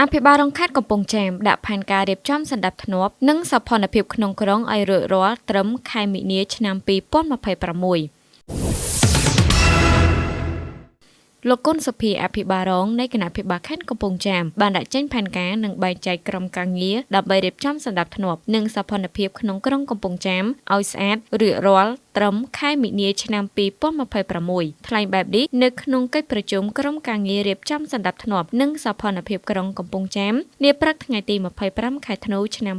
អភិបាលរងខេត្តកំពង់ចាមដាក់ផែនការរៀបចំសណ្ដាប់ធ្នាប់និងសោភ័ណភាពក្នុងក្រុងឲ្យរួចរាល់ត្រឹមខែមីនាឆ្នាំ2026លោកគុណសុភាអភិបាលរងនៃគណៈភិបាលខេត្តកំពង់ចាមបានដាក់ចេញផែនការនិងបែងចែកក្រុមការងារដើម្បីរៀបចំសណ្ដាប់ធ្នាប់និងសោភ័ណភាពក្នុងក្រុងកំពង់ចាមឲ្យស្អាតរួចរាល់ត្រឹមខែមីនាឆ្នាំ2026ថ្លែងបែបនេះនៅក្នុងកិច្ចប្រជុំក្រុមការងាររៀបចំសណ្ដាប់ធ្នាប់និងសោភ័ណភាពក្រុងកំពង់ចាមនាព្រឹកថ្ងៃទី25ខែធ្នូឆ្នាំ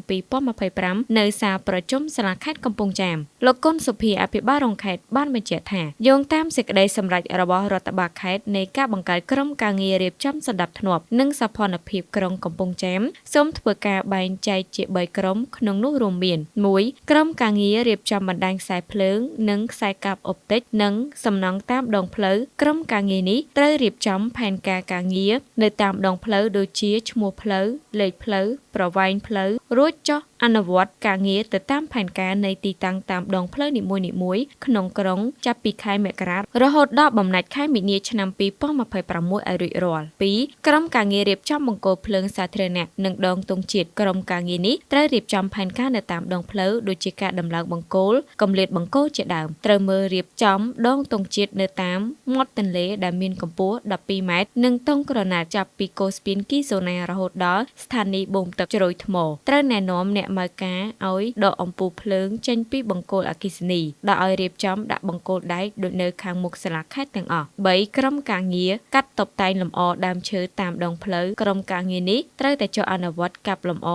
2025នៅសាលប្រជុំសាលាខេត្តកំពង់ចាមលោកគុណសុភាអភិបាលរងខេត្តបានបញ្ជាក់ថាយោងតាមសេចក្តីសម្រេចរបស់រដ្ឋបាលខេត្តនៃការបង្កើតក្រុមការងាររៀបចំសណ្ដាប់ធ្នាប់និងសោភ័ណភាពក្រុងកំពង់ចាមសូមធ្វើការបែងចែកជា3ក្រុមក្នុងនោះរួមមាន1ក្រុមការងាររៀបចំបណ្ដាញខ្សែភ្លើងនិងខ្សែកាបអុបទិកនិងសំណង់តាមដងផ្លូវក្រុមការងារនេះត្រូវរៀបចំផែនការការងារនៅតាមដងផ្លូវដូចជាឈ្មោះផ្លូវលេខផ្លូវប្រវែងផ្លូវរួចចុះអនុវត្តការងារទៅតាមផែនការនៃទីតាំងតាមដងផ្លូវនីមួយៗក្នុងក្រុងចាប់ពីខែមករារហូតដល់បំណាច់ខែមីនាឆ្នាំ2026ឲ្យរួចរាល់2ក្រុមការងាររៀបចំបង្គោលភ្លើងសាធារណៈនិងដងទង់ជាតិក្រុមការងារនេះត្រូវរៀបចំផែនការនៅតាមដងផ្លូវដូចជាការដំឡើងបង្គោលកម្រិតបង្គោលជាដើមត្រូវមើលរៀបចំដងទង់ជាតិនៅតាមមាត់ទន្លេដែលមានកម្ពស់12ម៉ែត្រនិងទង់ក្រណាត់ចាប់ពីកូស្ពានគីសូណារហូតដល់ស្ថានីយ៍បូមទឹកជ្រោយថ្មត្រូវណែនាំអ្នកម៉ៅការឲ្យដកអំពូលភ្លើងចេញពីបង្គោលអគ្គិសនីដល់ឲ្យរៀបចំដាក់បង្គោលដែកដូចនៅខាងមុខសាលាខេត្តទាំងអស់3ក្រុមការងារកាត់តុបតែងលម្អដើមឈើតាមដងផ្លូវក្រុមការងារនេះត្រូវតែចុះអនុវត្តកាប់លម្អ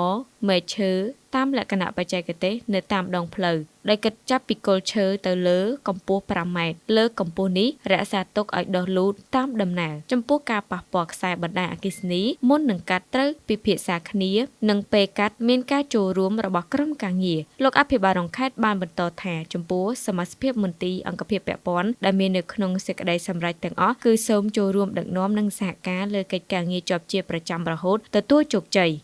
មែកឈើតាមលក្ខណៈបច្ចេកទេសនៅតាមដងផ្លូវដោយគិតចាប់ពីគល់ឈើទៅលើកម្ពស់5ម៉ែត្រលើកម្ពស់នេះរក្សាទុកឲ្យដុះលូតតាមដំណើរចំពោះការប៉ះពាល់ខ្សែបណ្ដាញអគ្គិសនីមុននឹងកាត់ត្រូវពិភាក្សាគ្នានិងពេលកាត់មានការចូលរួមរបស់ក្រុមការងារលោកអភិបាលរងខេត្តបានបន្តថាចំពោះសមាជិកមន្ទីរអង្គភាពពាក់ព័ន្ធដែលមាននៅក្នុងសេចក្តីសម្រេចទាំងអស់គឺសូមចូលរួមដឹកនាំនិងសហការលើកិច្ចការងារជាប់ជាប្រចាំរហូតទទួលជោគជ័យ។